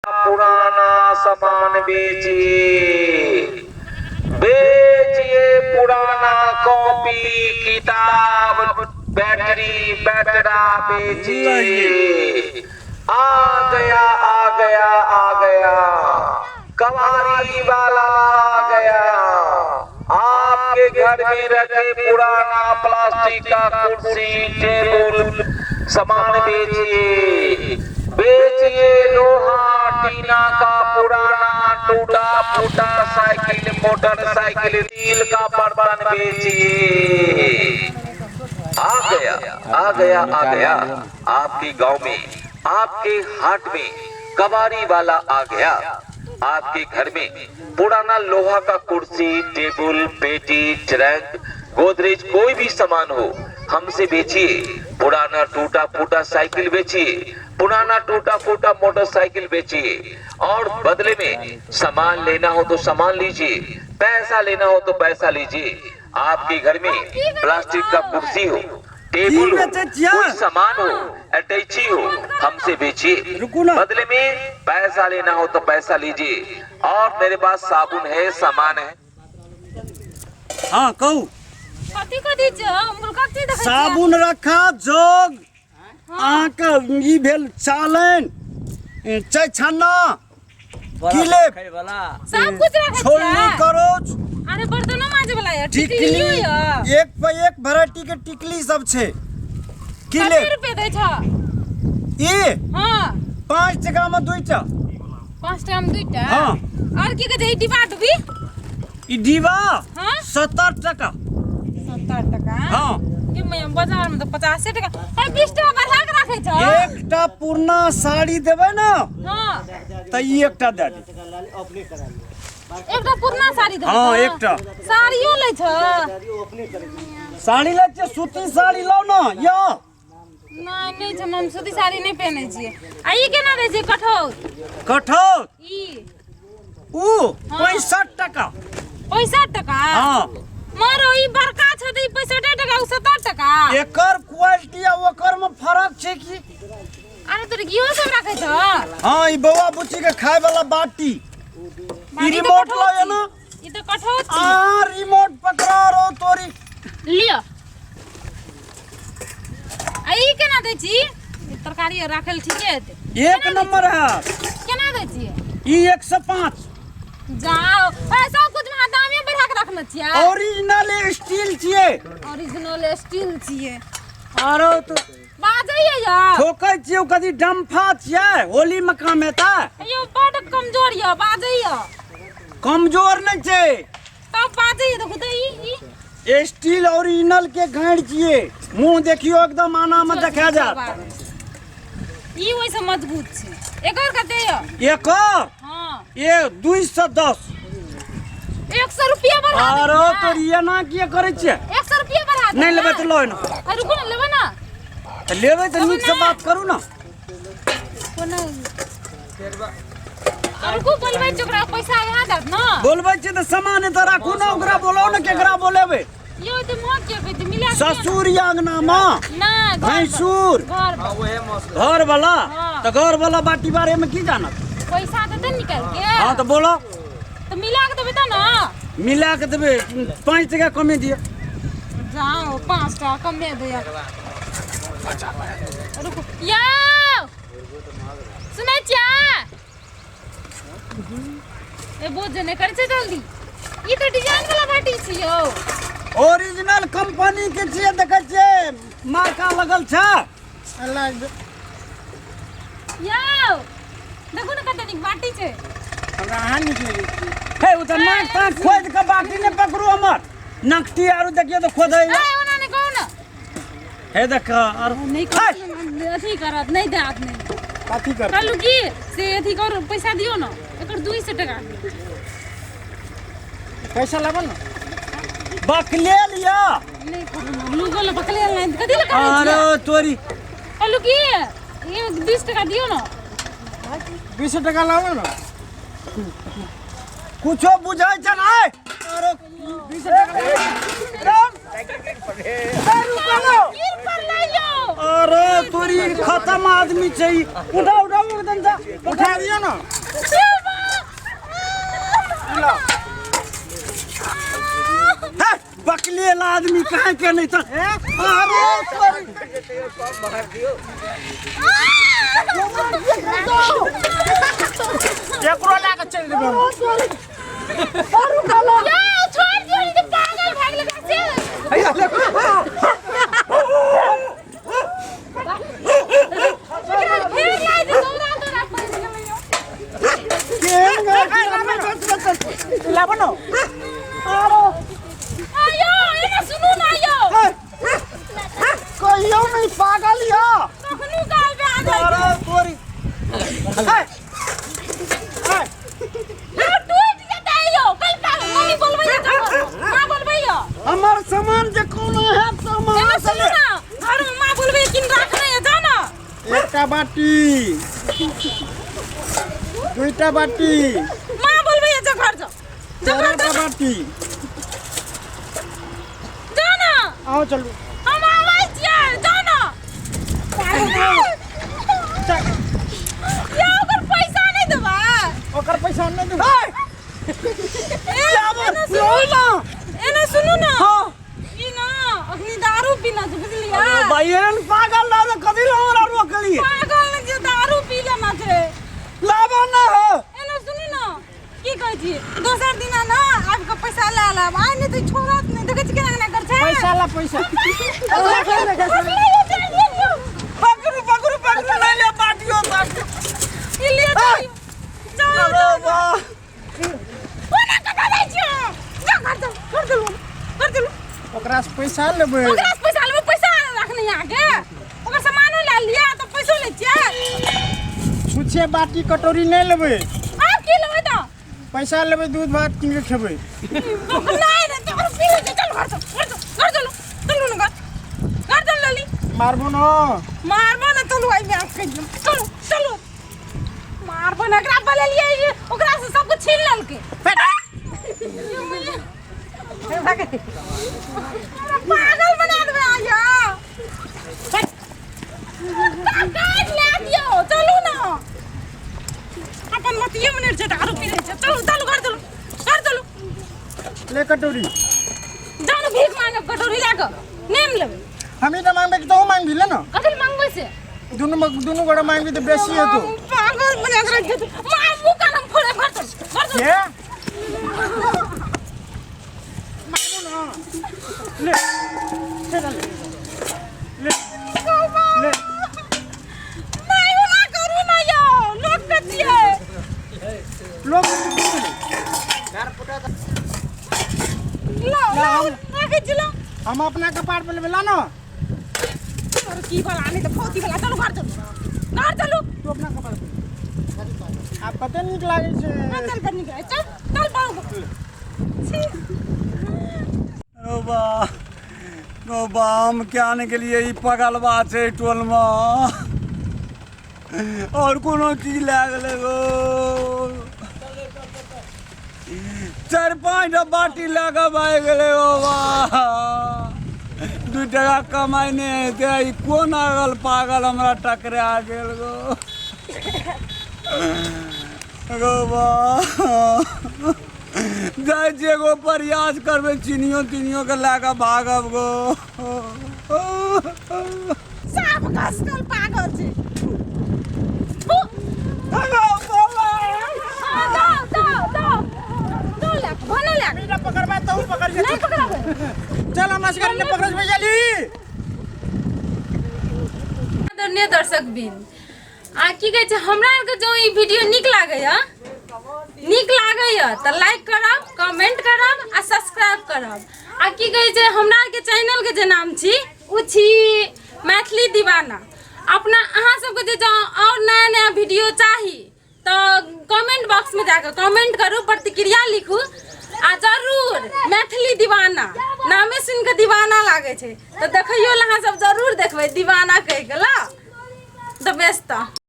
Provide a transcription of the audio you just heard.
पुराना सामान बेचिए, बेचिए पुराना कॉपी किताब बैटरी बैटरा बेचिए। आ गया आ गया आ गया कबाड़ी वाला आ गया। आपके घर में रखे पुराना प्लास्टिक का कुर्सी टेबुल सामान बेचिए, बेचिए लोहा टीना का पुराना टूटा फूटा साइकिल मोटरसाइकिल स्टील का बर्तन बेचिए। आ गया आ गया आ गया आपके गांव में आपके हाट में कबाड़ी वाला आ गया। आपके घर में पुराना लोहा का कुर्सी टेबुल पेटी ट्रंक गोदरेज कोई भी सामान हो हमसे बेचिए। पुराना टूटा फूटा साइकिल बेचिए, पुराना टूटा फूटा मोटरसाइकिल बेचिए और बदले में सामान लेना हो तो सामान लीजिए, पैसा लेना हो तो पैसा लीजिए। आपके घर में प्लास्टिक का कुर्सी हो, टेबुल हो, कोई सामान हो, अटैची हो, हमसे बेचिए। रुको ना। बदले में पैसा लेना हो तो पैसा लीजिए। और मेरे पास साबुन है, सामान है। हाँ कहू। कथी कथी छै हम कथी देखै छियै? साबुन रखा जग अहाँके ई भेल चालनि चैछन्ना किलेब सब कुछ रखै छोलनी छियै? करोच अरे बर्तनो माजे वाला यऽ टिकली टिकलियो यऽ। एक पे एक वेराइटी के टिकली सब छै कते किलेब रुपए दै छ? ई हाँ 5 टका में 2टा। 5 टका में 2टा। हाँ। और की कहै छै ई डिब्बा डुबी? ई डिब्बा हाँ? 70 टका। 70 टका? हाँ। ये मैं बाजार में तो 50 टका अरे 20 टका बढ़ा के रखे छ। एकटा पुरना साड़ी देबै ना हाँ। त ई एकटा दे दे। एकटा पुरना साड़ी देबै? हाँ, त? एकटा। साड़ियो लै छ? साड़ी लै छियै, सूती साड़ी लाउ ना यौ। नहि नहि छै, हम सूती साड़ी नहि पहिनै छियै। आ ई केना दै छै कठौत? कठौत ई ऊ 65 टका। 65 टका? हाँ। मारो ई बड़का छै तऽ ई 65 टका उ 70 टका। एकर क्वालिटी आ ओकर में फर्क छै की? अरे तोर घियो सब राखै छ? हाँ, ई बौआ बुच्ची के खाय वाला बाटी। बाटी ई तऽ रिमोट कठौत लऽ छी। ना। ई तऽ कठौत छी। आ रिमोट पकड़ा रो तोरी। लिअ। आ ई केना दै छी? ई तरकारी आर राखै लए ठीके हेतै। एक नंबर है। केना दै छियै? ई 105। जाओ ए सब कुछ में दामे बढ़ा के रखने छियै। ओरिजिनल स्टील छियै। ओरिजिनल स्टील छियै। आरो तो बाजैये यौ। ठोकै छियै ओ कथी डम्फा छियै? होली में काम हेतै? यौ बड कमजोर यऽ, बाजैये। कमजोर नहि छै। तब बाजैये देखू तऽ ई ई स्टील ओरिजिनल के गाँठ छियै। मुंह देखियो एकदम आना में देखा जात। ई ओहिसँ मजबूत छै। एकर कते यऽ? एकर? हाँ। ए 210। 100 रुपया बढ़ा देबै। आरो तोर एना किए करै छियै? 100 रुपया बढ़ा देबै। नहि लेबै तऽ लऽ ना। अरे रुकू ने, लेबै ना। तऽ लेबै तऽ नीक से बात करू ना। कोना रुकू, बोलबै छी ओकरा, पैसा यहाँ देत ना। बोलबै छियै तऽ सामान एतऽ राखू ना, ओकरा बोलाउ ने, केकरा बोलेबै? यौ तऽ महग किया कहै छी? मिला के दिअ ना। ससुर या अंगना में? नहि, घर पर। भैंसुर? घर पर। घर वाला? हाँ। तऽ घर वाला बाटी बारे में की जानत? पैसा देतै निकालि के। हाँ तऽ बोलो। तऽ मिला के देबै तऽ ना। मिला के देबै, 5 टका कमे दिअ। जाओ 5 टका कमे दिअ। रुकू यौ, सुनै छियै? ए बोझ नहि करै छै जल्दी। ई तऽ डिजाइन वाला बाटी छी यौ। ओरिजिनल कंपनी के छियै, देखै छियै मार्का लगल छै। यौ देखू ने कते नीक बाटी छै। हमरा अहाँ नीक लगै छी। हे ओ तऽ नाक ताक खोदि कऽ बाटी नहि पकड़ू हमर। नकटी आरो देखियौ तऽ खोदै। ए ओना नहि कहू ने। हे देख आर नहि कहू, अथी करत नहि देत नहि। कथी करत? कहलू की से अथी करू, पैसा दियौ ने एकर 200 टका। पैसा लागल ने बकलेल या नहि कहू, लूगल बकलेल नहि, कथी लए करै अरे छियै? तोरी। कहलू की ये 20 टका दियौ ने। 20 टका लाबो ने। कुछो बुझाइ छै ने? अरे 20 टका। अरे तोरी खत्म आदमी छै ई। उठा उठा एकदम जा। उठा दियौ ने। हे, बकलेल आदमी कहाँ के नहीं तऽ अरे तोरी एकरो लए कऽ चलि जेबै हम। यौ, छोड़ दियौ, ई तऽ पागल भए गेलै से। फेर लाइ दे, दौड़ा दौड़ा पड़ि गेलै यौ। लाबो ने। आयौ, एना सुनू ने यौ। कहियो नहि पागल यऽ। कखनो काल पे आ जाइ अरे तोरी हे, हे, यौ, टूटि जेतै यौ। कल पागल मम्मी बोलबै यौ, माँ बोलबै यौ। हमर सामान जे कोनो हैत से हम एना अहाँ से सुनू ने, घरमे माँ बोलबै किन राखने यऽ, जाउ ने। एकटा बाटी, दुईटा बाटी, माँ बोलबै यऽ, जाउ घर जाउ। जाउ घर चारिटा जाउ। बाटी। जाउ ने। आओ चलू। हम आबै छियै, जाउ ने। चल। यौ, ओकर पैसा नहि देबै? ओकर पैसा नहि देबै। ए, एना सुनू ना। एना सुनू ने। हाँ। ई ना अखनी दारू पीना छै, बुझलियै? भाई एहन पागल ना रे, कथी ला हमरा रोकलियै? पागल नहि छै, दारू पी लेना छै। लाबो ना हो। एना सुनू ने, की कहै छी, दोसर दिना ना आबि कऽ पैसा लए लेब। आइ नहि तऽ छोड़त नहि, देखै छी केना केना करै छै। पैसा ला, पैसा। पकड़ू पकड़ू पकड़ू, नहीं ले बाटियो बाटियो। ई लिए जाइयो। जाओ। अरे जाओ। वाह। ओना कतऽ जाइ छियै? जा घर चल, घर चलू, घर चलू। ओकरा से पैसा लेबै। ओकरा से पैसा लेबै? पैसा रखने अहाँके ओकर सामानो लए लिअ तऽ पैसो लै छियै। छुछे बाटी कटोरी नहि लेबै। आब की लेबै तऽ? पैसा लेबै, दूध भात कीन के खेबै। नहि नहि, तोहर पी लै छै। चल घर चल, घर चल, घर चलू, चलू ने घर, घर चल लली। मारबो न। मारबो ने, चलू। आइ में कहि दियौ, चलू चलू। मारबो ने, एकरा बोलेलियै, ओकरा से सब कुछ छीन लेलकै। हमरा पागल बना देबै आया। काट लै दियौ, चलू ने। अपन मतिये मे नहि छै, दारू पी लै छै। चलू चलू, घर चलू, घर चलू। ले कटोरी। जाउ ने भीख मांगब कटोरी लए कऽ, नहि हम लेबै। हमही तऽ मांगबै कि तोहूँ मांगबी? ले ने। कथी लए मांगबै से? दुनू दुनू गोटा मांगबी तऽ बेसी हेतौ। पागल बना के रख देतै। मार मुँह कान हम फोड़े। घर चल, घर चल। के मारबो न। ले चल, ले ले ले। नहि, ओना करू ने यौ, लोक के छियै। लोग लो लो, राखै छी, लो। हम अपना कपार पर लेबै, ला न। और की वाला नहीं तऽ फौती वाला। चलू घर चलू, घर चलू। तू अपना कपार पर आब कते नीक लागै छै। हाँ, चल कर निकल, चल चल बाबू। छी। ओ बा ओ बा, हम क्या ने गेलियै, ई पगलबा छै टोलमे और कोनो चीज लए गेलै गो। चारि पाँच टा बाटी लए कऽ भागि गेलै। ओ बा, 2 टका कमाइ नहि हेतै। ई कोन अगल पागल हमरा टकरा गेल गो? गो बा, जाइ छियै एगो प्रयास करबै, चिनियो तिनियो के लए कऽ भागब गो। साफ घसकल पागल छै। थु। गो बाबा। हाँ, जाओ जाओ जाओ जाओ, ले भनो ले। बेटा पकड़बै तऽ उ पकड़ नहीं पकड़ाबै। चल, हमरा सबके नहि पकड़ै छै जल्दी। आदरणीय दर्शक बिन आ की कहै छै, हमरा आरके जँ ई वीडियो नीक लागैए, नीक लागैए तऽ लाइक करब, कमेंट करब आ सब्सक्राइब करब। आ की कहै छै, हमरा आरके चैनलके जे नाम छी ओ छी मैथिली दीवाना। अपना अहाँ सबके जे जँ आओर नया नया वीडियो चाही तऽ कमेंट बॉक्समे जाकऽ कमेंट करू, प्रतिक्रिया लिखू आ जरूर मैथिली दीवाना नामे सुनि कऽ दीवाना लागै छै, तऽ देखैयो लए अहाँ सब जरूर देखबै दीवाना कहि कऽ। ला तऽ बेस तऽ।